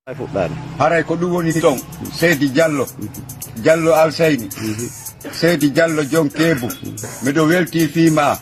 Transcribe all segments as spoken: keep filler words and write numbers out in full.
Ay fuɗɗaano. Haray ko ɗum woni ton, Seydi Jallo, Jallo Alsayni, Seydi Jallo Jon Keebu, miɗo weltii fii maa.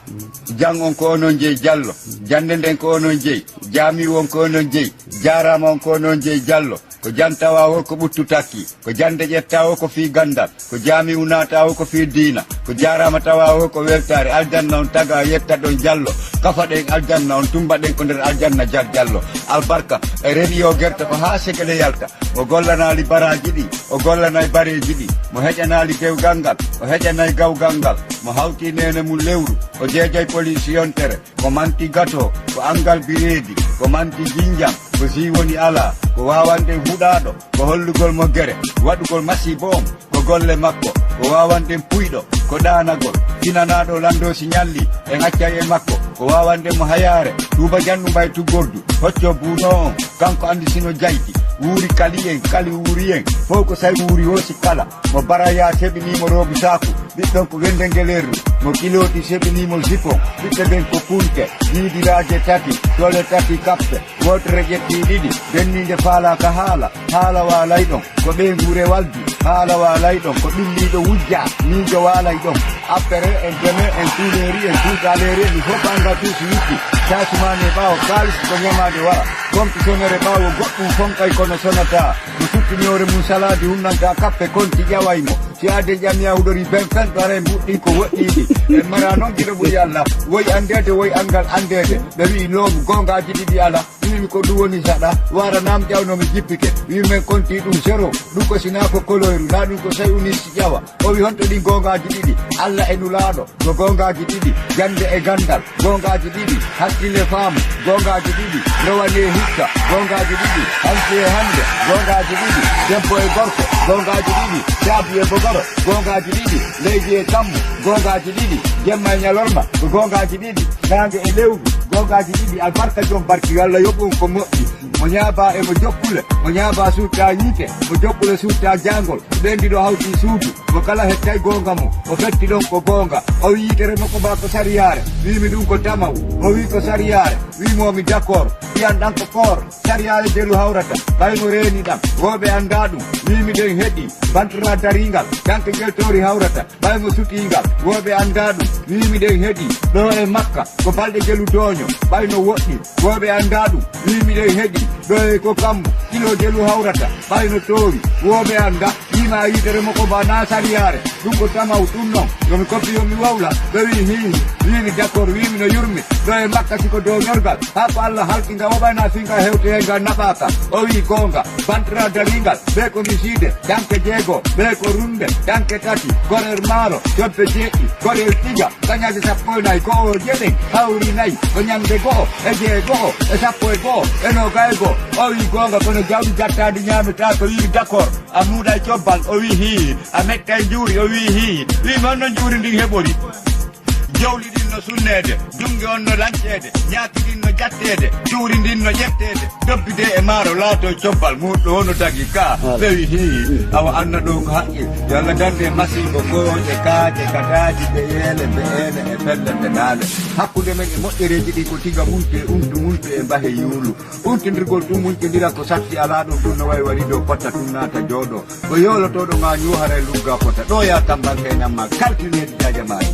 Jang on ko onon jeyi Jallo, jannde nden ko onon jeyi, jaami'u on ko onon jeyi, jaaraama on ko onon jeyi Jallo. Ko jang tawaa woo ko ɓuttu takki, ko jannde ƴettaa woo ko fii ganndal, ko jaami'u naataa woo ko fii diina, ko jaaraama tawaa woo ko weltaare, aljanna on tagaa yetta ɗon Jallo, kafa ɗen aljanna on tumba ɗen ko nder aljanna Jal Jallo. Albarka e reniyo gerte ko haa segele yalta. Mo gollanaali baraaji ɗi, o gollanay bareeji ɗi. Mo heƴanaali gewgal ngal, o heƴanay gawgal ngal. Mo hawti neene mum lewru, o jeejay poliisi yontere. Ko manti gato, ko anngal bireedi, ko manti jinjam, ko si woni alaa, ko waawande huɗaaɗo, ko hollugol mo gere, waɗugol masiibo on, ko golle makko, ko waawande puyɗo, ko ɗaanagol, finanaaɗo lanndoo si ñalli, en accay e makko, ko waawande mo hayaare, tuuba jannu mbay tuggordu, hocco buuno on, kanko anndi sino jayti, wuuri kali en, kali wuuri en, fow ko say wuuri woo si kala, mo baraya seɓinii mo roobu saaku, ɓiɗɗon ko wende ngelerru, mo kilooti seɓinii mo jipon, ɓiɓɓe ɓen ko kunte, diidiraaje tati, tole tati kappe, wootere ƴettii ɗiɗi, benniinde faalaaka haala, haala waalay ɗon, ko ɓeynguure waldi, haala waalay ɗon, ko ɓilliiɗo wujja, miijo waalay ɗon, appere, en deme, en tuuleeri, en tuutaaleeri, en ɗum fof ko anngal tuusi witti, caasumaani e ɓaawo kaalis ko ñamaade wara, fonctionnaire ɓaawo goɗɗum fonkay kono sonataa, mo suttini hoore mum salaade hunnantaa kappe konti ƴaway mo. Si aade ƴamiya huɗori ben fen ɗo aray mbuɗɗi ko woɗɗiɗi. En mara noon giɗo ɓuri Allah. Woy anndeede, woy anngal anndeede. Ɓe wi'i loomu goongaaji ɗiɗi ala. Wi'imi ko ɗum woni saɗa. Wara naam ƴawno mi jippike. Wi'i men konti ɗum zéro. Ɗum ko sinaa ko koloyru. Naa ɗum ko sey unis ƴawa. O wi honto ɗin goongaaji ɗiɗi. Allah e nulaaɗo. Ko goongaaji ɗiɗi. Jannde e ganndal. Goongaaji ɗiɗi, hakkille faamu. Goongaaji ɗiɗi, rowane hikka. Goongaaji ɗiɗi, hanki e hannde. Goongaaji ɗiɗi, debbo e gorko. Goongaaji ɗiɗi, caabi e bogoro. Goongaaji ɗiɗi, leydi e kammu. Goongaaji ɗiɗi, jemma e ñalorma. Ko goongaaji ɗiɗi, naange e lewru. Goongaaji ɗiɗi, albarka jom barki. Yo Allah yoɓu on ko moƴƴi. Mo ñaaba e mo jokkule. Mo ñaaba suuta yiite. Mo jokkule suuta jaangol. Ɓeen ɗiɗo hawti suudu, mo kala hettay goonga mum, o fetti ɗon ko goonga. O wi yitere makko ba ko sariyaare, wiimi ɗum ko tamaw, o wi ko sariyaare, wiimo mi d'accord, mbiyan ɗan ko koor, sariyaare jelu hawrata, ɓay mo reeni ɗan, wooɓe anndaa ɗum, wiimi ɗen heɗi, bantata daringal, danke jel toori hawrata, ɓay mo sutii ngal, wooɓe anndaa ɗum, wiimi ɗen heɗi, ɗo e Makka, ko balɗe jelu tooño, ɓay no woɗɗi, wooɓe anndaa ɗum, wiimi ɗen heɗi, ɗo e ko kammu, kilo jelu hawrata, ɓay no toowi, wooɓe anndaa. Wiima yitere makko ba na sariyaare, ɗum ko tamaw ɗum noon. Yo mi koppi yo mi wawla, ɓe wii hiihi, wiimi d'accord, wiimi no yurmi, ɗo e Makka siko dow ñorgal, haa ko Allah halki nga woɓay na finga hewte heen nga naɓaaka. O wii goonga, bantata daringal, ɓe ko misiide, danke jeego, ɓe ko runde, danke tati, gorel maaro, jobbe jeeɗi, gorel tiga, kañaaje sappo e nayi, ko o jeɗen, hawri nayi, ko ñande go'o, e jeego'o, e sappo e go'o, e nooga e go'o. O wii goonga, kono jawdi jattaandi ñaametaaka, wiimi d'accord. A muuɗay cobbal, o wii hii. A mettay njuuri, o wii hii. Wii mi honno njuuri ndin heɓori? Jowli ɗin no sunneede, junnge on no lanceede, ñaaki ɗin no ƴatteede, cuuri ndin no ƴetteede, dobbide e maaro laato cobbal, muuɗɗo hono dagi ka, ɓe wii hii. Awa anna ɗo ko haqqil, yo Allah dande masiibo, kooƴe, kaaƴe, kataaji, beyeele, be'eele e pelle penaale. Hakkunde men e moƴƴereeji ɗin ko tiga munte, untu munte e mbahe yuulu. Untindirgol tun muñtindira ko satti alaa ɗum, ɗum no wayi wari dow potta tun naata jooɗo. Ko yoolotooɗo maa ñuuhara e lugga fota. Ɗo yaa tambanke e namma kalkineeɗi jajamaaji.